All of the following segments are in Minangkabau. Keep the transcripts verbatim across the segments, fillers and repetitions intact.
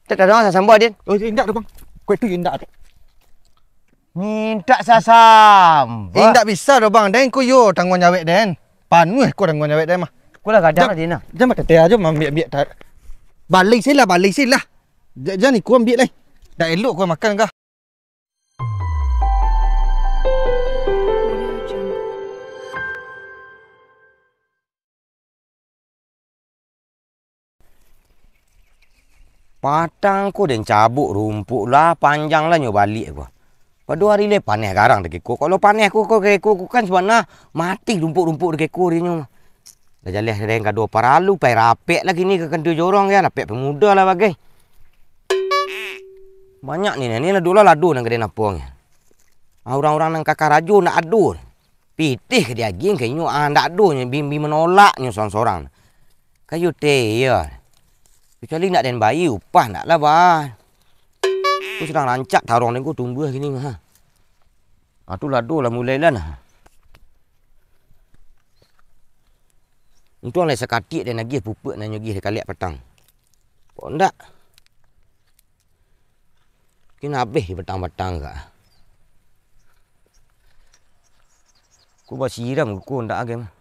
Tak, tak ada sasamba, Din. Oh, indak tu, Bang. Kau itu indak tu. Mintak sasamba. Indak bisa doh, Bang. Den ko yo tangguang jawek den. Panuah ko tangguang jawek den mah. Ko lah gadang Jam, lah, Din, ah. Jam bakateh aja mambiak-biak ta-, balai sih lah, balai sih lah. Ja-, jan iko ambiak lai. Dak elok ko makan kah. Patang ko den cabuik rumpuik lah, panjang lah nyo baliak ko. Pado ari lai paneh garang dakeko. Kalau paneh ko, ko dakeko ko kan sabana mati rumpuik-rumpuik dakeko dinyo. Lah jaleh den kado paralu, pai rapek lah kini ka kantua jorong ya, rapek pemuda lah bagai. Banyak ni, ni lah dulu lado nan ka den apo ni. Ah, urang-urang nan ka karajo nak ado. Pitih ka diagiah ka inyo, ah, ndak ado nyo, bi, bi manolak nyo sorang-sorang. Kayo teh, iyo. Kecuali nak den bayia upah, ndak lah, bah. Ko sadang rancak taruang den ko tumbuah kini mah. Ah, tu lado lah mulai lah nah. Untuang lai sakatik den agiah pupuk nan nyo agiah di kaliak patang. Kok ndak? Kini abih di patang-patang ka. Ko basiram ko ndak agiah mah.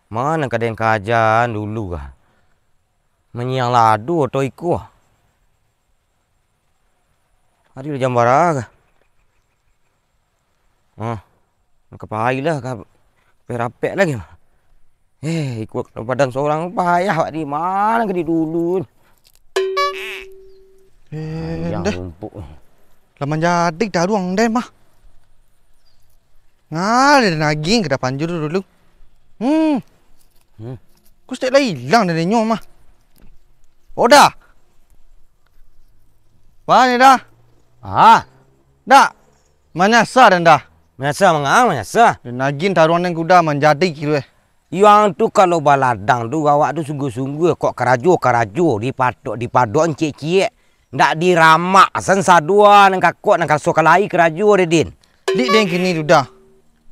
Mano ka den kajan dulu ka. Manyiang lado atau iko. Ari lah jam bara ka. Ah, ka pai lah ka, pai rapek lai. Eh, iko badan sorang payah awak di mano ka di dulu. Eh, panjang deh. Rumpuik. Lah manjadi taruang den mah. Ngalah den agiah ka dapan jo dulu. Hmm. Hmm. Ko stek lah ilang dari nyo mah. Oda. Wah, ni dah. Ah. Dak. Manyasa den dah. Manyasa manga, manyasa. Den agiah taruang den ko Uda manjadi kiro eh. Yang tu kalau baladang tu, awak tu sungguah-sungguah, kok karajo-karajo, dipadok-dipadok ciek-ciek, ndak diramak, san sadua nan kakok, nan kaso kalai karajo deh, Din. Lik den kini tu dah.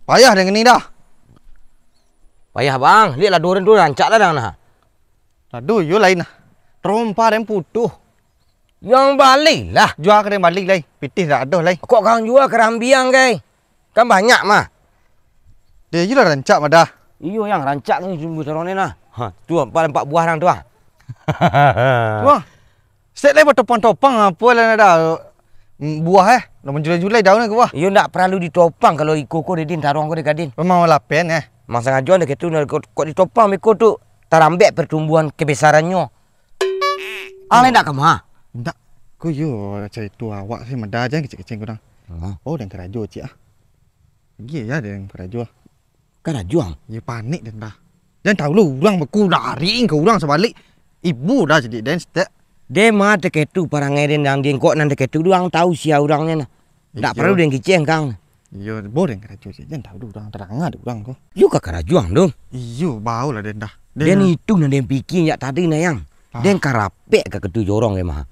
Payah den kini dah. Payah, Bang. Lik lado den tu rancak lah, Dang, nah. Lado iyo lain nah. Trompa den putuh. Yang bali lah. Jua ka den bali lai. Pitih dak ado lai. Kok kang jua karambiang, kai? Kan banyak mah. Deh, iyo lah rancak mah dah. Iyo, yang rancak ni sumbu sarong ni nah. Ha, tu empat, empat buah nang tu ah. Wah. Stek lai batopang-topang apo lah nak dah. Mm, buah eh. Lah manjulai-julai daun ke buah. Iyo ndak paralu ditopang kalau iko ko deh, Din, taruang ko deh, Kadin. Memang lapen eh. Mang sangajo ndak gitu, kok, kok ditopang beko tu tarambek pertumbuhan kebesarannyo. Ang lai ndak ka ma? Ndak. Ko iyo carito awak sih mada jan kecek-kecek kurang. Ha. Oh, den karajo ciek ah. Agiah yo den karajo ah. Karajo ang? Yo panik den dah. Den tahu lo urang beko lari ka urang sabalik. Ibo dah jadi den stek. Den mah takah tu parangai den, nan den kok nan takah tu, urang tahu sia urangnyo nah. Ndak paralu den kiceng kang. Iyo, bo den karajo ciek, jan tahu doh urang, tarang ado urang ko. Yo ka karajo ang tu. Iyo, baolah den dah. Den itu nan den pikia jak tadi nah, Yang. Ah. Den ka rapek ka kantua jorong den mah.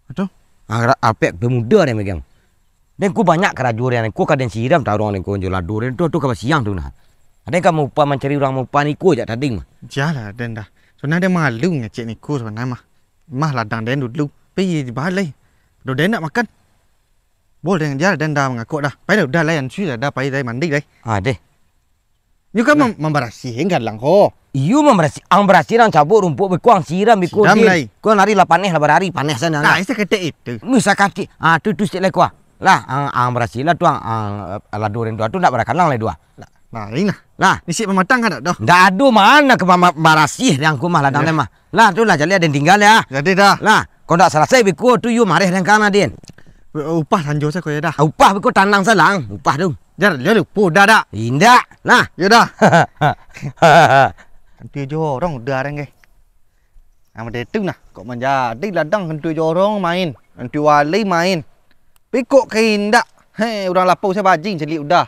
Aduh. Ah, ra-, rapek pemuda den megang. Den ko banyak karajo den, ko ka den siram taruang den ko jo lado den tu, tu ka basiang tu nah. Den ka maupah mancari urang maupah niko jak tadi mah. Jalah den dah. Sabananyo den malu ngecek niko sabananyo mah. Mah ladang den dulu. Pi dibalai. Doh den nak makan. Bol den, jar den dah mangakok dah. Pai dah, udah lai, ansui dah, dah pai lai, mandi lai. Ah, deh. Yo kan mam-, mambarasiahan galang ko. Iyo mambarasiah, ang barasiah ang cabuik rumpuik beko ang siram beko. Siram lai. Ko nari lah paneh lah barari, paneh sana. Nah, lah. Isa ketek itu. Musa kaki. Ah, tu, tu sik lai ko ah. Lah, ang, ang barasiah lah tu ang, ang, lado den tu, tu ndak barakalang lai tu ah. Lah, lain lah. Lah. Ni sik mamatang ka dak doh? Ndak ado mano ka mama-, barasiah di ang ko mah ladang den mah. Lah, tu lah, jaleh den tingga ya. Jadi dah. Lah, kok ndak salasai beko tu, yo mareh den kana, Din. Upah sanjo sako yo dah. Upah beko tanang salang, upah tu. Jar, yo lupo dah dak? Indak. Lah. Yo dah. Kantua jorong udah den, guys. Nah, model tu nah, kok manjadi ladang kantua jorong main, kantua wali main. Pikok ka indak. Heh, urang lapau sa bajing caliak udah.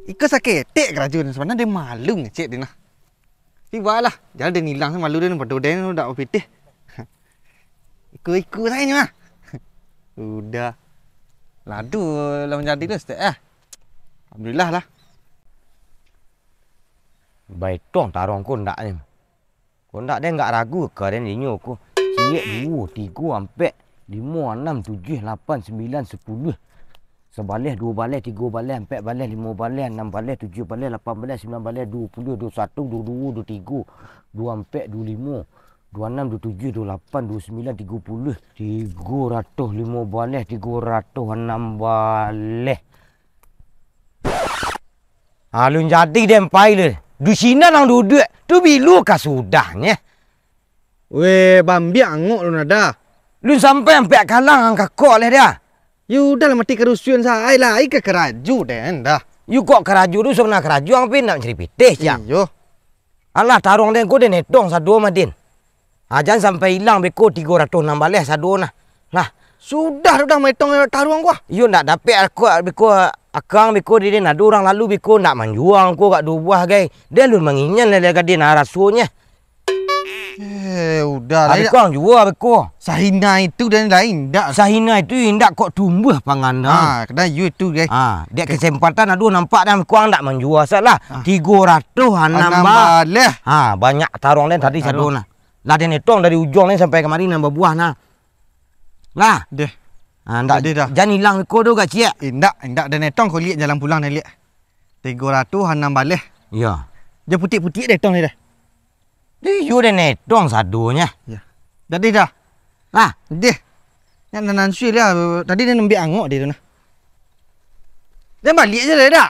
Iko saketek karajo ni, sabananyo den malu ngecek den nah. Tapi baiklah, jan den ilang malu den, pado den dak bapitih. Iko-iko sajo nyo ah. Udah. Lado lah manjadi tu stek ah. Alhamdulillah lah. Baetong taruang ko ndak ni. Kok ndak, den ndak ragu ka den dinyo ko. Ciek duo, tigo, ampek, limo, anam, tujuah, lapan, sambilan, sapuluah. Sabaleh, duo baleh, tigo baleh, ampek baleh, limo baleh, anam baleh, tujuah baleh, lapan baleh, sambilan baleh, duo puluah, duo satu, duo duo, duo tigo, duo ampek, duo limo, duo anam, duo tujuah, duo lapan, duo sambilan, tigo puluah. Tigo ratuih limo baleh, tigo ratuih anam baleh. Alun jadi den pai leh. Di sinan nan duduak tu bilo ka sudahnyo. Weh, bambiak angok lun ado. Lun sampai ampek kalang ang kakok leh dah. Yo udah lah, mati karusuan saai lah, ai ka karajo den dah. Yo kok karajo tu sabana karajo, ang pi nak mancari pitih, Cang. Iyo. Alah, taruang den ko den etong sado mah, Din. Ha, jan sampai ilang beko tigo ratuih anam baleh sado nah. Lah. Sudah tu dah maetong taruang ko ah. Iyo, ndak dapek ako beko akang beko di den, ado urang lalu beko ndak manjua ko gak duo buah gai. Den alun manginyan lai gadin rasonyo. Eh, udah lah. Beko ang jua beko. Sahina itu den lain indak. Sahina itu indak kok tumbuah pangan dah. Ha, kadang iyo itu gai. Ha, dek kesempatan ado nampak dah beko ang ndak manjua salah. Ha. Tigo ratuih anam baleh. Ha, banyak taruang den tadi sado nah. Lah den etong dari ujuang ni sampai kamari nan babuah nah. Lah. Deh. Ha, ndak, jan ilang iko tu gak ciek. Indak, indak den etong ko liek jalan pulang ni liek. Tigo ratuih anam baleh. Iyo. Jan putik-putik den etong ni dah. Deh, iyo den etong sadonyo. Iyo. Jadi dah. Lah. Deh. Nyak nan ansui lah. Tadi den ambiak angok deh tu nah. Den baliak se dah dak?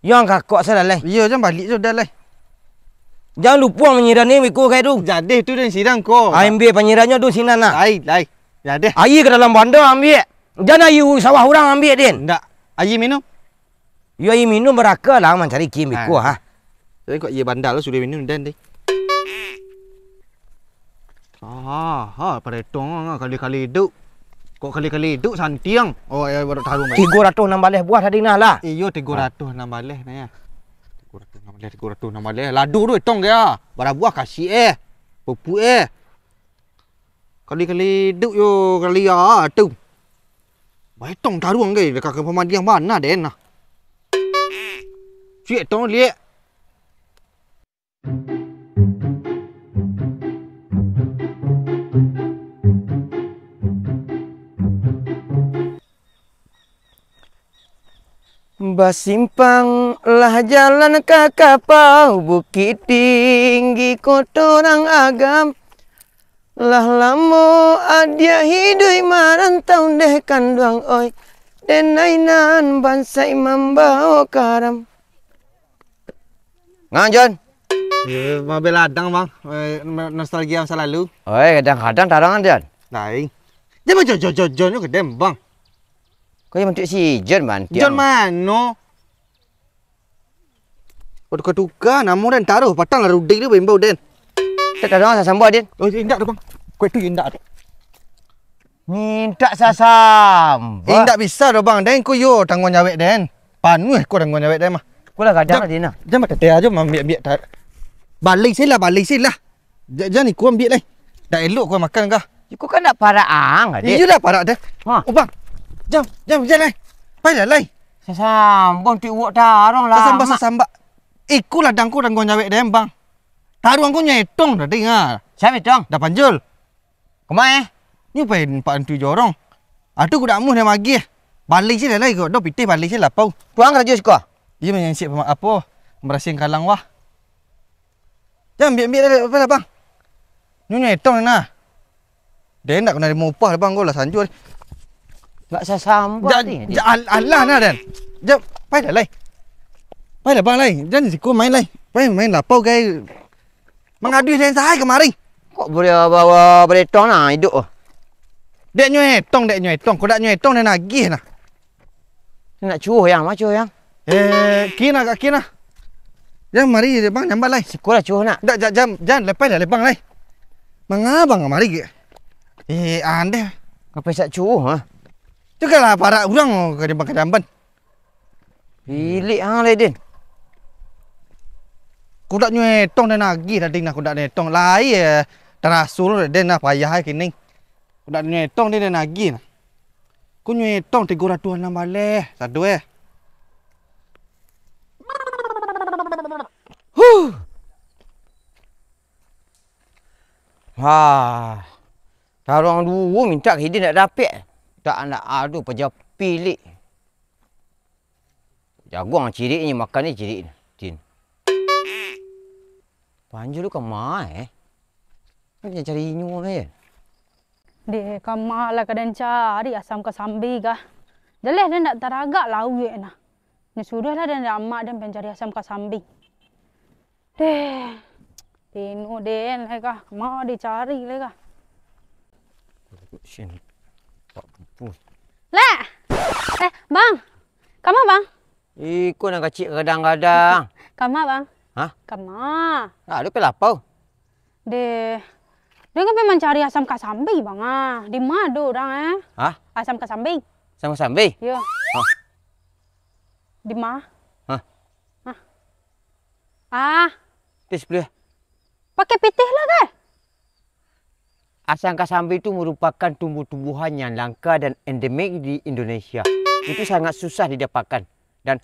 Yo ang kakok salah lai. Iyo, jan baliak sudah lai. Jan lupo manyiram ni beko kai tu. Jadeh tu den siram ko. Ambiak panyirannyo tu sinan nah. Lai, lai. Jadeh. Aia ka dalam banda ambiak. Jan aia sawah urang ambiak den. Ndak. Aia minum. Yo aia minum baraka lah mancari kin beko ha. Tapi kok aia bandal sudah minum den deh. Aha, paretong kali-kali iduk. Kok kali-kali iduk santiang. Oh, eh, baru taruang. Tigo ratuih anam baleh buah tadi nah lah. Iyo, tigo ratuih anam baleh nah ya. Tigo ratuih anam baleh, tigo ratuih anam baleh. Ladu tu etong dia. Bara buah kasih eh. Pupuk eh. Kali-kali iduk yo kali ah tu. Baetong taruang gai dekat ka pamandian bana den nah. Ciek tong liek. Basimpang lah jalan ka Kapau, Bukittinggi koto Rang Agam. Lah lamo adiak hiduik marantau deh kanduang oi, denai nan bansaik mambao karam. Ngang, Jon? Yo, mobil ladang, Bang. Eh, no-, nostalgia masa lalu. Oi, kadang-kadang tarangan, Jon. Lain. Jan bajo-jo-jo-jo nyo ka den, Bang. Kau yang bantuak si Jon, Bang. Jon mano? Kau tuka-tuka, namo den taruh, patang lah Rudi tu baimbau den. Tak taruh sasambah, Den. Oh, indak tu, Bang. Kau itu indak tu. Mintak sasambah. Indak bisa doh, Bang. Den ko yo tangguang jawek den. Panuah ko tangguang jawek den mah. Ko lah gadang Jan, tadi nah. Jan batetea ajo mambiak-biak ta-, balai sila, balai sila. Ja-, jan iko ambiak lai. Dak elok ko makan kah? Iko kan dak parak ang, Dek. Iyo dak parak deh. Ha. Oh, Bang. Jam, jam, jam lai. Pai lah lai. Sasambah ti uwak taruang lah. Sasambah, sasambah. Iko ladang ko tangguang jawek den, Bang. Taruang ko nyo etong tadi nga. Siapa etong? Dah panjul. Kemai? Nyo pai nampak antu jorong. Atu ku dak muh dah magih. Balik sih lah lai ko. Doh pitih balik sih lapau. Pulang karajo siko. Iyo manyansik pama-, apo? Marasiang kalang wah. Jan ambiak-ambiak dah, pai lah, Bang. Nyo nyo etong nah. Den ndak kanai limo upah lah, Bang, ko lah sanjo. Ndak sasambah ni. Ja-, al-, alah nah, Den. Jan, pai lah, lai. Pai lah, Bang, lai. Jan siko main, lai. Pai main lapau, gai. Mangaduih den sahai kamari. Kok boleh bawa beretong nah, hidup oh. Dek nyo etong, dek nyo etong. Kok dak nyo etong, den agih nah. Nak cuh yang, ma cuh yang? Eh, kin agak kin lah. Jan mari, Bang, nyambat lai. Siko lah cuh nak. Dak, ja-, jan, jan, lepai lah, lepang lai. Manga Bang kamari ge. Eh, andeh. Ngapai sak cuh, ha? Tu kan lah parak urang ka jamban-ka jamban. Pilik ang lai, Din. Kudak nyo etong den agih tadi nah, kudak nyo etong. Lai, eh, tarasul den nah payah ai kini. Kudak nyo etong den, den agih nah. Ku nyo etong tigo ratuih anam baleh, sado eh. Huh. Ha, taruang duo mintak ka hidin ndak dapek. Tak nak ado paja pilik. Jaguang cirik ni, makan ni cirik ni. Tin. Panjul tu ka ma, eh? Kan cari inyo, eh? Deh, kama lah ka den cari asam kasambi kah. Jaleh den ndak taragak lauik nah. Nyo suruah lah den amak den pai cari asam kasambi. Deh, tino den lai kah, kama dicari lai kah. Lek! Eh, Bang! Kama, Bang? Iko nan kacik gadang-gadang. Kama, Bang? Hah? Kama? Ah, ado pai lapau. Deh, den kan pai mancari asam kasambi, Bang, ah. Di ma ado urang, eh? Hah? Asam kasambi. Asam kasambi? Yo. Hah? Di ma? Hah? Hah? Ah. Tis, beli. Pakai pitih lah, kah? Asam kasambi itu merupakan tumbuh-tumbuhan yang langka dan endemik di Indonesia. Itu sangat susah didapatkan. Dan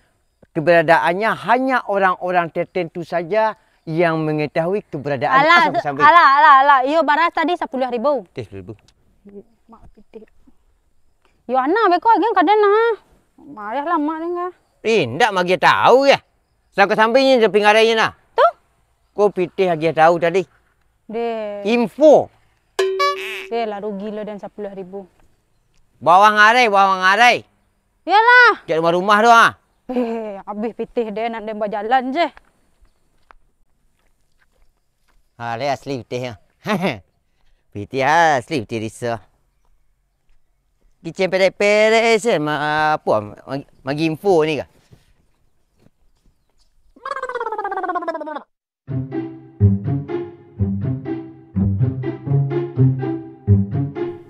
keberadaannya hanya orang-orang tertentu saja yang mengetahui keberadaan Alah, asam kasambi. Alah, alah, alah. Iyo, bara tadi sapuluah ribu. Teh, sapuluah ribu. Mak pitih. Yo, ana beko agiah ka den nah. Marah lah mak den kah. Eh, ndak magiah tahu ya. Asam kasambi nyo di pinggarainyo nah. Tu? Ko pitih agiah tahu tadi. Deh. Info. Deh lah, rugi lo den sapuluah ribu. Bawang arai, bawang arai. Iyolah. Jak rumah-rumah tu, ah. Eh, abih pitih den, nak den bajalan je. Ha, lai asli pitih, ah. Pitih asli, pitih risa. Kicen perek-perek se, ma-, apo, magi, magi info ni kah?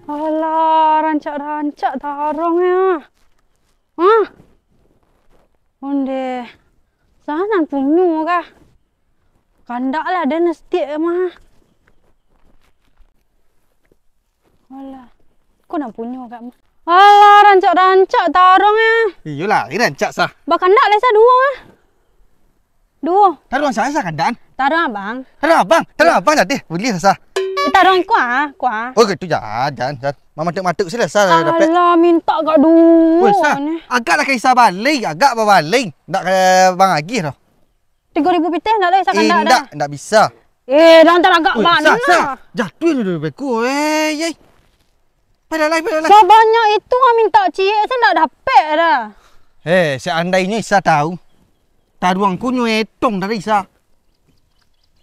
Alah, rancak-rancak taruang ya. Hah? Ondeh, sanan punyo kah? Kandak lah, den setiak mah. Alah, ko nan punyo kak mah. Alah, rancak-rancak taruang ah. Iyolah, ini rancak sah. Bakandak lah sah duo ah. Duo. Taruang sah, sah kandak. Taruang abang. Taruang abang, taruang abang tadi. Boleh sah. Eh, taruang kuah, kuah. Oh, gitu, jan, jan, jan. Mamatuk-matuk sila sah dapek. Alah, minta kak duo Weh, sah. Ni. Agak lah ka Isa balik, agak babalai. Ndak ka bang agih doh. Tigo ribu pitih ndak lai sakandak dah. Indak, ndak bisa. Eh, dah taragak bana. Sah, sah. Jatuah ni dulu beko. Eh, yai. Pai lah lai, pai lah lai. Sabanyak itu ah minta ciek, saya ndak dapek dah. Eh, seandainyo Isa tahu, taruang ko nyo etong dari Isa.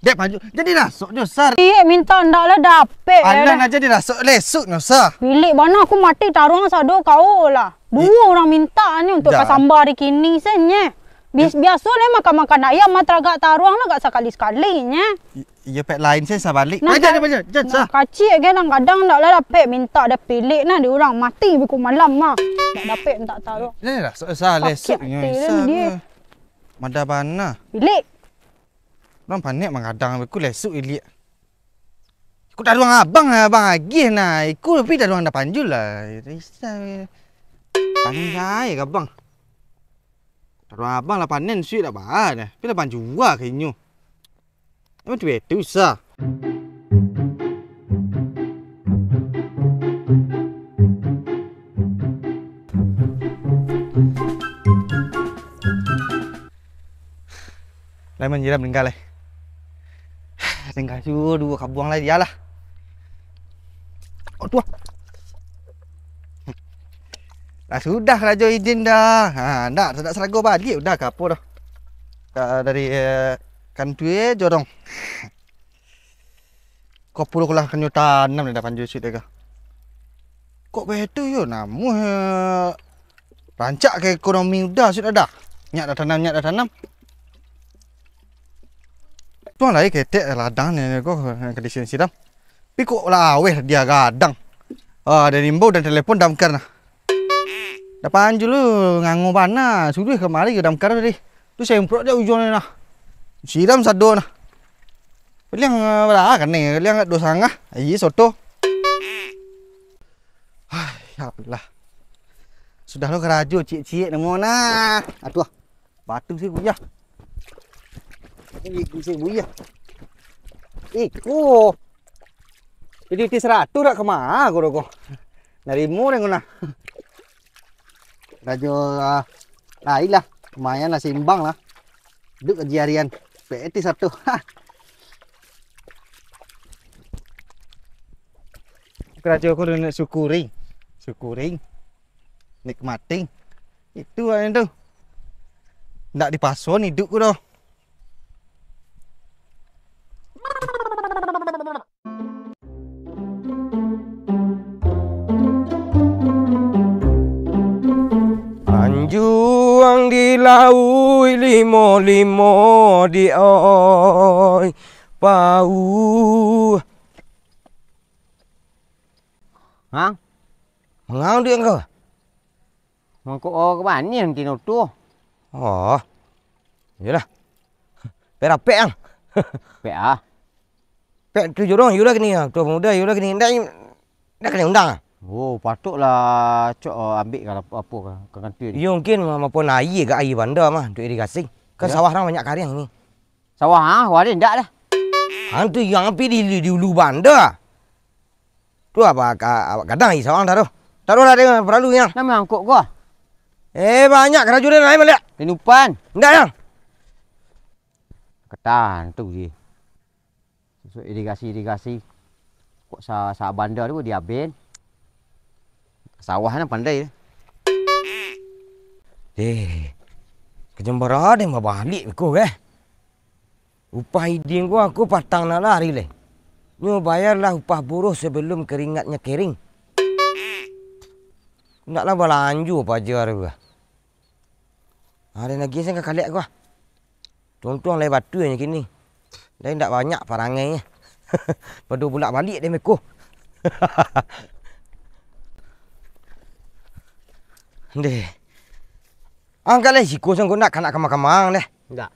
Dek panju, jadi rasok nyo, Sar. Ciek minta ndak lah dapek dah. Anan aja dirasok lesok nyo, Sar. Bilik bana aku mati taruang sado kau lah. Duo urang minta ni untuak ka samba ari kini se nye. Bias-, biaso lai makan-makan ayam mah taragak taruang lah gak sakali-sakali nye. I-, iyo pek lain se sabalik. Nah, jan, jan, jan, nah, sah. Kacik ge nang gadang ndak lah dapek minta dek pilik nah di urang mati biko malam mah. Ndak dapek minta taruang. Jan lah, sah, sah, lesok nyo, sah. Mada bana. Pilik. Urang panek manggadang biko lesok iliak. Iko taruang abang, abang agih nah. Iko tapi taruang dah panjul lah. Risau. Panjai ka abang. Taruang abang lah panen suik dak baa dah. Tapi lah panjua ka inyo. Emang tu betul sah. Lai manyiram tingga lai. Tingga juo duo kabuang lai, iyolah. Aduh. Lah sudah karajo izin dah. Ha, ndak, ndak sarago baliak udah ka apo dah. Ka dari, eh, kantua jorong. Ko pulo lah kanyo tanam dah panjul suik dah. Kok baitu yo, namuah, eh, rancak ka ekonomi udah suik dah. Nyak dah tanam, nyak dah tanam. Tuang lai ketek ladang ni ko, ka disiram-siram. Tapi kok laweh dia gadang. Ah, dari imbau dan telepon damkar nah. Dah panjul lu ngango bana, suruah kamari ka damkar tadi. Tu semprot je ujuang ni nah. Siram sado nah. Paliang, eh, bara kanai, paliang duo satangah. Ayi soto. Hai, ya Allah. Sudah lo karajo ciek-ciek namo nah. Aduh. Batu si buyah. Ini si buyah. Iko. Jadi ti saratuih dak kama ko doh ko. Narimo den ko nah. Rajo, ah, lain lah. Lumayan lah, seimbang lah. Duk gaji harian. Peti satu. Ha. Karajo ko nak syukuri. Syukuri. Nikmati. Itu aja tu. Ndak dipaso ni hidup ko doh. Anjuang di lauik limo-limo di oi pau. Hah? Mangau duit angkau? Mangko o ka bani nanti no tu. Oh. Iyolah. Pek rapek ang. Pek ah. Pek tu jorong iyolah kini ah. Tua pemuda iyolah kini. Ndak, ndak kena undang ah. Oh, patoklah cok, oh, ambil ka apo ka, ka kantua ni. Iyo mungkin ma-, mapo aia gak aia banda mah untuk irigasi. Kan sawah orang banyak kariang ini. Sawah ah, wah dia ndak dah. Ang tu yang api di, di, di ulu banda. Tu apa ka, awak gadang isi awak dah tu. Taruhlah dia paralu nya. Nama angkok ko? Eh, banyak karajo dia lain baliak. Tinupan. Ndak yang. Ketan tu je. Susuk irigasi-irigasi. Kok sa, sa banda tu diaben. Sawah nan pandai. Eh, kejambara deh mabalik ko eh. Upah idin ko aku patang nak lari leh. Nyo bayarlah upah buruh sebelum keringatnya kering. Ndaklah balanjo paja tu. Ada lagi sen ka kalek ko. Tuntuang lai batu nyo kini. Lai ndak banyak parangai. Pado bulak balik deh meko. Deh. Angkat lai siko sen ko nak kanak kamang-kamang deh. Ndak.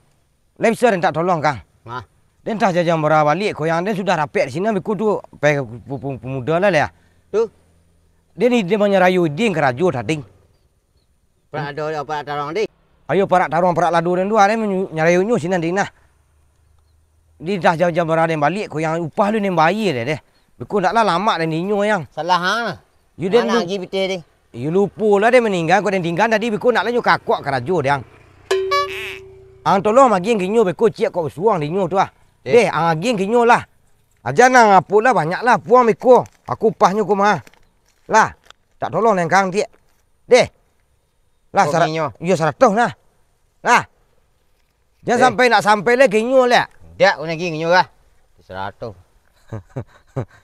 Lai bisa den tak tolong, Kang? Nah. Den tah jajan bara balik, koyang den sudah rapek di sini, biko tu, pe-, pu-, pu-, pemuda lah, lah. Tu? Den ni, den manyarayo idin karajo tadi. Parak ado, parak tarong, di? Ayo, parak tarong, parak lado den tu, den manyu-, nyarayo nyo sinan, di nah. Di tah jajan bara den balik, koyang upah lu den bayar deh, deh. Biko ndak lah lamak den dinyo, yang. Salah, ha? Yo, den Mana lu-, agi pitih, di? Iyo lupo lah deh maningga, kok den tingga tadi beko nak lanjut kakok karajo deh ang. Ang tolong magiang kinyo beko ciek kok basuang dinyo tu ah. Eh. Deh, ang agiang kinyo lah. Aja nang apo lah banyak lah puang beko. Aku upahnyo ko mah. Lah, tak tolong nengkang ciek. Deh. Lah, Kok sara-, kinyo? Iyo saratuih nah. Lah. Jan Eh. sampai nak sampai lai kinyo lai. Dak, nak agi kinyo lah. Saratuih.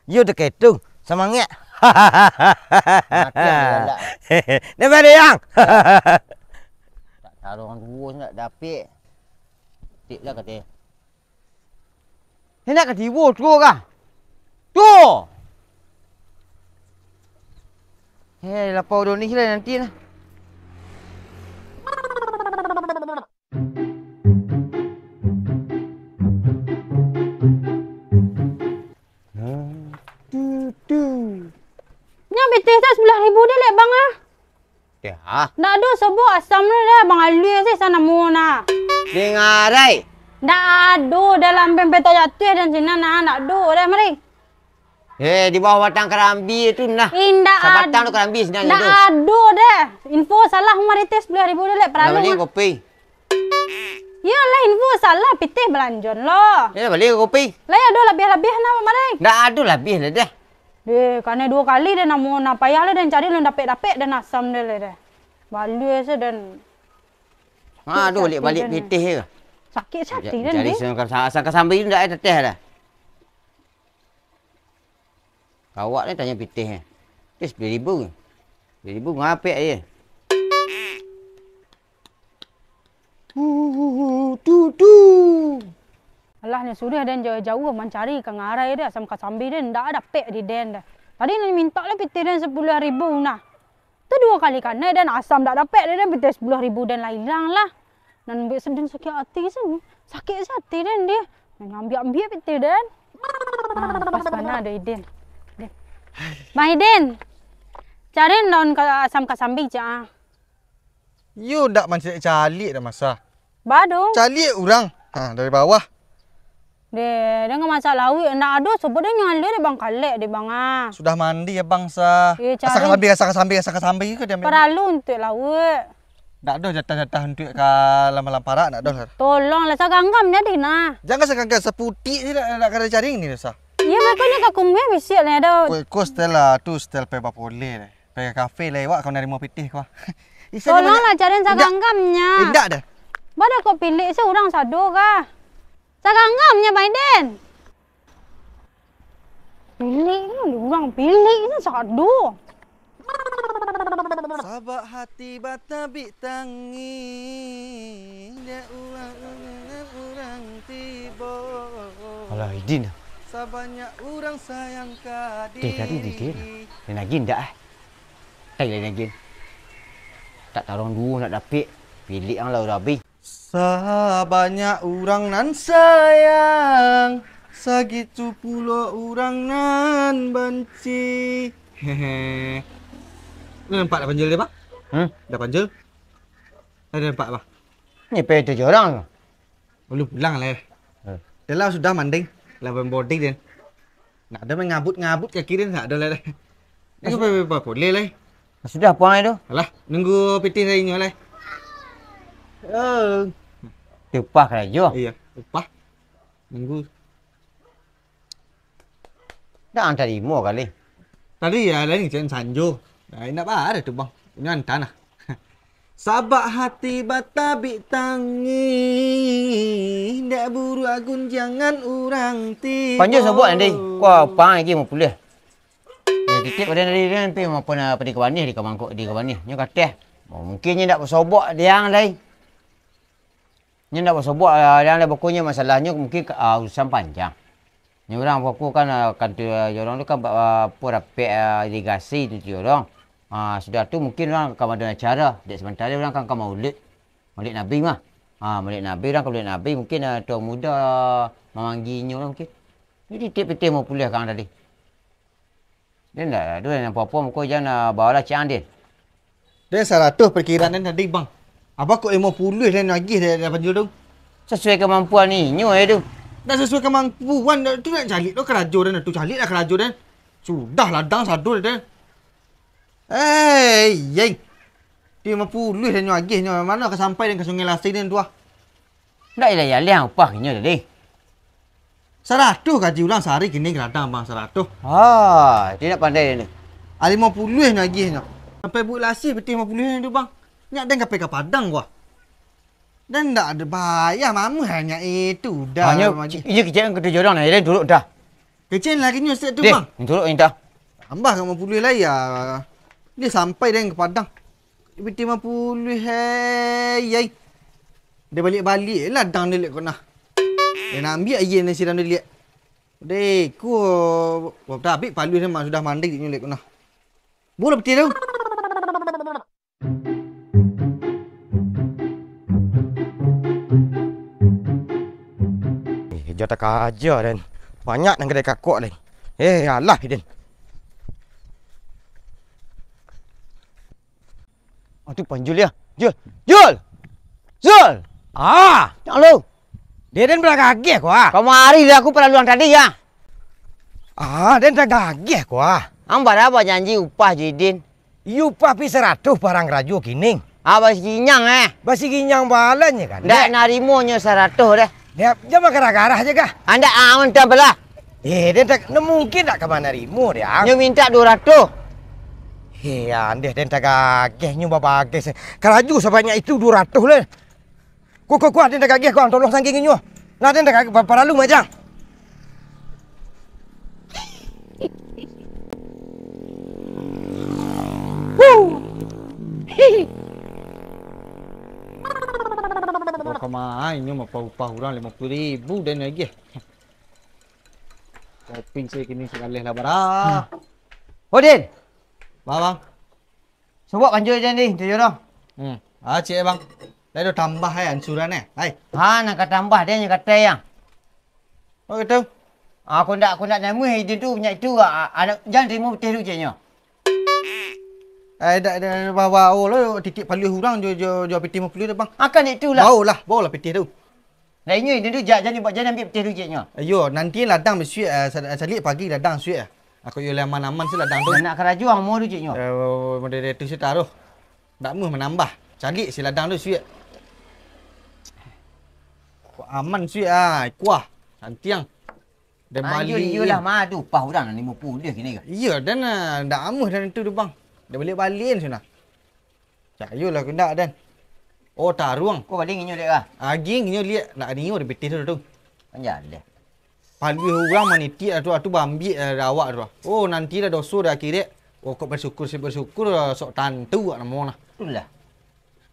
Yo deketu, samangek. Mati lah, dak. Ni bari yang. Tak taruh duo nak dapik. Tik lah kata. Ni nak katibo tu kah? Tu. Eh, lapau doni lah nanti lah. Nyo pitih tu sapuluah ribu deh lek bang ah. Yah. Ndak ado sobo asam tu deh, bang alui sih sanamo nah. Dengarai. Ndak ado dalam pempek tak jatuh dan sinan nah, ndak ado deh mari. Eh, di bawah batang karambia tu nah. Indak Sabatang ad-, tu karambia sinan ndak tu. Ado deh. Info salah maritis sapuluah ribu deh lek Nak paralu. Bali kopi. Iyolah, info salah, pitih balanjon lo. Yo, bali kopi. Lai ado labiah-labiah nah, Bang Marai? Ndak ado labiah lah deh. Deh, kanai duo kali deh namo nah payah lah den cari, lun dapek-dapek den asam deh lah deh. Balua se den. Aduh, balik-balik pitih je. Sakik hati den deh. Asam ka-, asam kasambi tu ndak teteh dah. Kawak ni tanyo pitih ni. Pitih sapuluah ribu. Sapuluah ribu ngapek je. Tu, tu. Alah, nyo suruah den jauah-jauah mancari ka ngarai deh, asam kasambi deh, ndak dapek di den deh. Tadi nyo mintak lah pitih den sapuluah ribu nah. Tu duo kali kanai den asam ndak dapek deh, den pitih sapuluah ribu den lah ilang lah. Nan buek sen den sakik ati sen. Sakik se ati den deh. Nan ambiak-ambiak pitih den. Nah, pas bana ado Idin. Deh. Bang Idin. Cari daun ka-, asam kasambi cak ah. Yo ndak mancaliak-caliak dah masa. Bado. Caliak urang. Ha, dari bawah. Deh, den ka masak lauik, ndak ado sobok, den nyo alua dek Bang Kalek deh, Bang, ah. Sudah mandi, Abang, sa. Eh, asa careng. Kasambi, asa kasambi, asa kasambi ko diambiak. Paralu untuak lauik. Ndak ado jatah-jatah untuak ka lam-lam parak, ndak ado, sa. Tolonglah, saganggam jadi nah. Jan saganggam, saputik se ndak, ndak ka den cari ni, sa. Iyo, pokoknyo ka kumuah bisiak lah, ado. Ko, ko setel lah, tu setel pai bapoleh lah. Pai ka kafe lah, awak ka narimo pitih ko. Tolonglah, cari saganggamnyo. Indak doh. Baa kok pilik se urang sado kah? Saganggamnyo, Bang Iden. Pilik ni, urang pilik ni sado. Sabab hati batabik tangih, dek urang, urang tibo. Alah, Idin. Sabanyak urang sayang ka diri. Teh, tadi Idin. Lain lagi ndak, eh? Tai lain lagi. Tak tarong duo nak dapik. Pilik ang lah udah abih. Sabanyak urang nan sayang, sagitu pulo urang nan banci. Hehe. Lah nampak dah panjul dia, Bang? Hmm? Dah panjul? Dah nampak, Bang? Ni pai tu jorang. Ulun pulang lah. Hmm. Dah lah sudah manding, lah body dia. Nak ado mangabut-ngabut kaki den, ndak ado lai. Ini apa, apa, apa, boleh lai. Sudah pulang lai tu? Alah, nunggu pitih dari inyo lai. Oh. Ti upah karajo? Iyo, upah. Nunggu. Dak ang tarimo kali. Tadi yo, lai ngecek sanjo. Nah, indak baa tu, Bang. Inyo antan lah. Sabab hati batabik tangih, dak buruak gunjiangan urang tibo. Panjang sobok, Andi. Kua pang lagi mau pulih. Yo, titip pada dari dia nanti mau pernah pergi ke Banih, di Kamangkok, di ke Banih. Nyo kateh. Oh, mungkin nyo dak basobok diang lai. Nyo dak basobok, ah, diang lai, pokoknyo masalahnyo mungkin ka, ah, urusan panjang. Nyo urang pokok kan, ah, kantua, ah, jorong tu kan, ah, apo, rapek, ah, irigasi tu ti jorong. Ah, sudah tu mungkin urang ka ado acara, dek samantaro urang kan ka maulid. Maulid Nabi mah. Ah, maulid Nabi, urang ka maulid Nabi, mungkin, ah, Tuan Muda mamanggianyo lah mungkin. Jadi titip pitih limo puluah ka ang tadi. Den ndak ado apo-apo, mako jan, ah, baolah cek ang, Den. Den saratuih parkiraan den tadi, Bang. Apo kok limo puluah den agiah dari, dari Panjul tu? Sasuai kamampuan inyo se tu. Ndak sasuai kamampuan, tu ndak caliak tu karajo den, tu caliak lah karajo den. Sudah ladang sado den. Eh, yai. Limo puluah den nyo agiahnyo, mano ka sampai den ka Sungai Lasih den tu ah. Ndak ilah-ilah upah inyo tadi. Saratuih gaji urang sahari kini ka ladang, Bang, saratuih. Ah, tu ndak pandai den. Ah, limo puluah nyo agiahnyo. Sampai Bukik Lasih pitih limo puluah nyo tu, Bang. Nyak den ka pai ka Padang ko ah. Den ndak ado bayar mamuah nyak itu, dah. Hanyo, inyo kicek ka tujuah urang, nah, den turun dah. Kecek lagi nyo sek tu, Bang. Turun inyo dah. Tambah ka limo puluah lai, ya. Dia sampai den ka Padang. Pitih limo puluah, hei, yai. Dia baliak-baliak ladang dia liak ko nah. Dia nak ambiak aia nan siram dia liak. Deh, ko, tabik paluah dia mah sudah mandi inyo liak ko nah. Bulo pitih tu. Eh, jo takaja den. Banyak nan kadai kakok lai. Eh, alah, den. Ah, tu Panjul yo. Jul. Jul! Jul! Ah! Cak lu. Deh, den baragageh ko ah. Kamari lah aku paralu ang tadi yo. Ah, den tagageh ko ah. Ang bara bajanji upah jo Idin. Iyo, upah pi saratuih parang karajo kining. Ah, basiginyang eh. Basiginyang balanyo kan. Ndak narimonyo saratuih deh. Dek, jan bagarah-garah se kah? Andak aun tabelah. Eh, den tak, nah mungkin ndak ka manarimo, deh, ang. Nyo mintak duo ratuih. Eh, andeh den tagageh, nyo babagai se. Karajo sabanyak itu duo ratuih le. Ko, ko, ko, den tagageh, ko, ang tolong sangking inyo. Nah, den tagageh, pa-, paralu majang. Kama inyo mah upah urang limo puluah ribu den agiah. Kopi se kini sagaleh lah bara. Hmm. Odin. Ba, Bang. Sobok Panjul jan di, tu jorong. Hmm. Ah, cek, Bang. Lai do tambah ai ansuran eh. Hai. Ha, nan ka tambah den nyo katai ang. Oh, gitu. Ah, kondak, kondak namuah Idin tu, nyak itu, ah, ah, anak, jan tarimo pitih tu, ceknyo. Eh, dak, dak, dak, bawa, bawa, oh, lo, titip paluah urang jo, jo, jo pitih limo puluah tu, Bang. Akan itulah. Bawalah, bawalah pitih tu. Lah inyo, inyo tu, jak, jan, jan ambiak pitih tu, ceknyo. Iyo, nanti ladang bisuak, eh, sa-, saliak pagi ladang suak, eh. Aku iyo lah aman-aman si ladang tu. Nak karajo ambo tu, ceknyo. Eh, model tu si taruh. Ndak muah manambah. Caliak si ladang tu suak. Aman suak, ah, kuah. Santiang. Dan bali. Iyolah, ma tu upah urang nan limo puluah kini ko. Iyo, dan, ah, ndak amuah dan tu tu, bang. Dah baliak-baliak sudah. Cayolah ko ndak, dan. Oh, taruang. Ko paling inyo dek ah. Agiah inyo liak, ndak ningo di pitih tu tu. Kan jaleh. Paluah urang manitiak tu, tu baambiak dari awak tu. Oh, nanti lah doso dah akhirat. Oh, kok bersyukur si bersyukur, sok tantu awak namo nah. Itulah.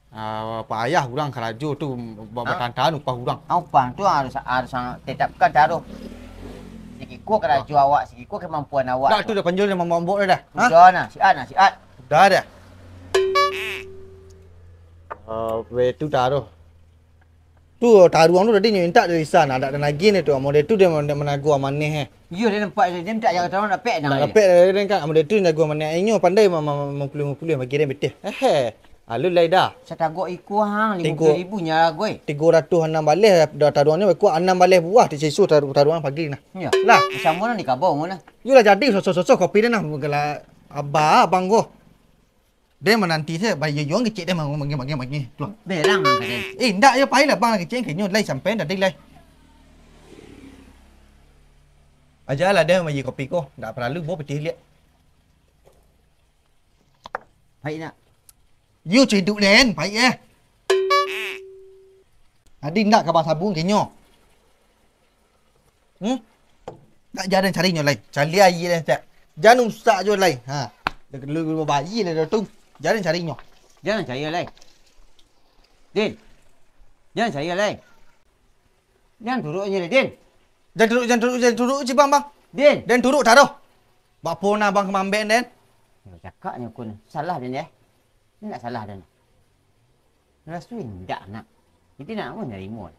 Ah, payah urang karajo tu, ba-, ha? Batantan upah urang. Ah, upah tu harus, harus tetapkan taruh. Sikiko karajo awak, sikiko kemampuan awak. Dah tu dah panjul dah mambok-mambok dah. Ha? Udah nah, siat nah, siat. Udah dah. Ah, itu taruh. Tu taruang tu tadi nyo mintak dari Isan, adak dan agiah tu, model tu dia managuah maneh eh. Iyo, dia nampak dia, dia mintak jaga taruang dapek nah. Dapek dari dia kan, model tu naguah maneh. Inyo pandai ma-, ma-, ma-, mupuluah-mupuluah bagi dia pitih. Hehe. Alun lai dah. Satagok iko hang, limo puluah ribu nya lah, goi. Tigo ratuih anam baleh dah taruangnyo, kuat anam baleh buah, ti siso taru-, taruang pagi nah. Iyo. Lah. Samo nah di kabau nah. Yo lah jadi, sosok-sosok kopi dia nah, gelah abah, abang ko. Den mananti se, bayo yo kecek den manggi-manggi-manggi tu. Berang mangga den. Eh, ndak yo, pai lah bang kecek, kenyo lai sampai tadi lai. Aja lah den mayi kopi ko, ndak paralu bo pitih liak. Pai nak. Yo ciduk den, pai eh. Adi ndak ka basabung kenyo. Hmm? Nak jalan cari nyo lai. Cari aia lai, cak. Jan usak jo lai. Ha. Lu, lu bayi lai dah tu. Jalan cari nyo. Jalan cari lai. Din. Jalan cari lai. Jan turuk nyo lai, Din. Jan turuk, jan turuk, jan turuk, ci bang, bang. Din. Den turuk taruh. Bapo nah bang kemambek den? Yo, cakak nyo kun. Salah den, eh. Indak salah den. Rasui indak, nak. Jadi nak amuah narimo.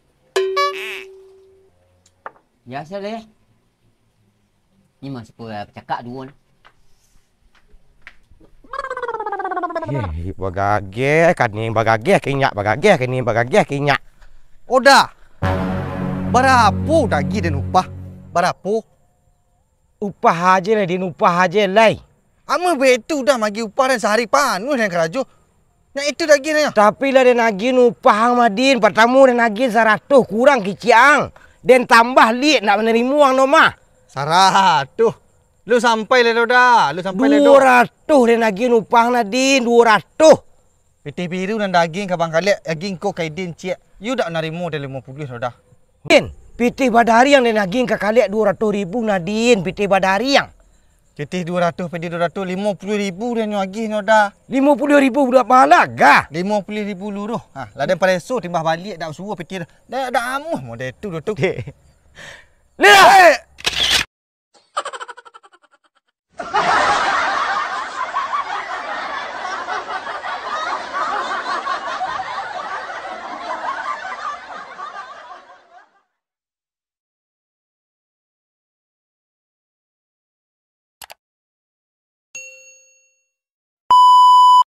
Biaso lah, eh. Ni mah sepuluh lah bacakak duo ni. Heh, bagageh, kani bagageh, kinyak bagageh, kini bagageh, kinyak. Oda, barapo dagih den upah? Barapo? Upah aje lai, din, upah aje lai. Amuah baitu dah magi upah den sahari panuah den karajo. Nyo itu dagih nyo. Tapi lah den agiah upah ang mah, din. Partamo den agiah saratuih kurang kicik ang. Den tambah liak ndak manarimo ang no mah. Saratuih. Lu sampai lai do dah. Lu sampai lai do. Duo ratuih den agiah upah ang nah, din. Duo ratuih. Pitih biru nan daging ka bang kaliak, daging ko ka idin ciek. Yu dak narimo den limo puluah do dah. Din, pitih badariang den agiah ka kaliak duo ratuih ribu nah, din, pitih badariang. Pitih duo ratuih, pitih duo ratuih, limo puluah ribu den nyo agiah nyo dah. Limo puluah ribu budak balaga. Limo puluah ribu luruih. Ha, lah den pareso timbah baliak dak suo pitih dah. Dak, dak amuah model tu, tu. Liak! Eh!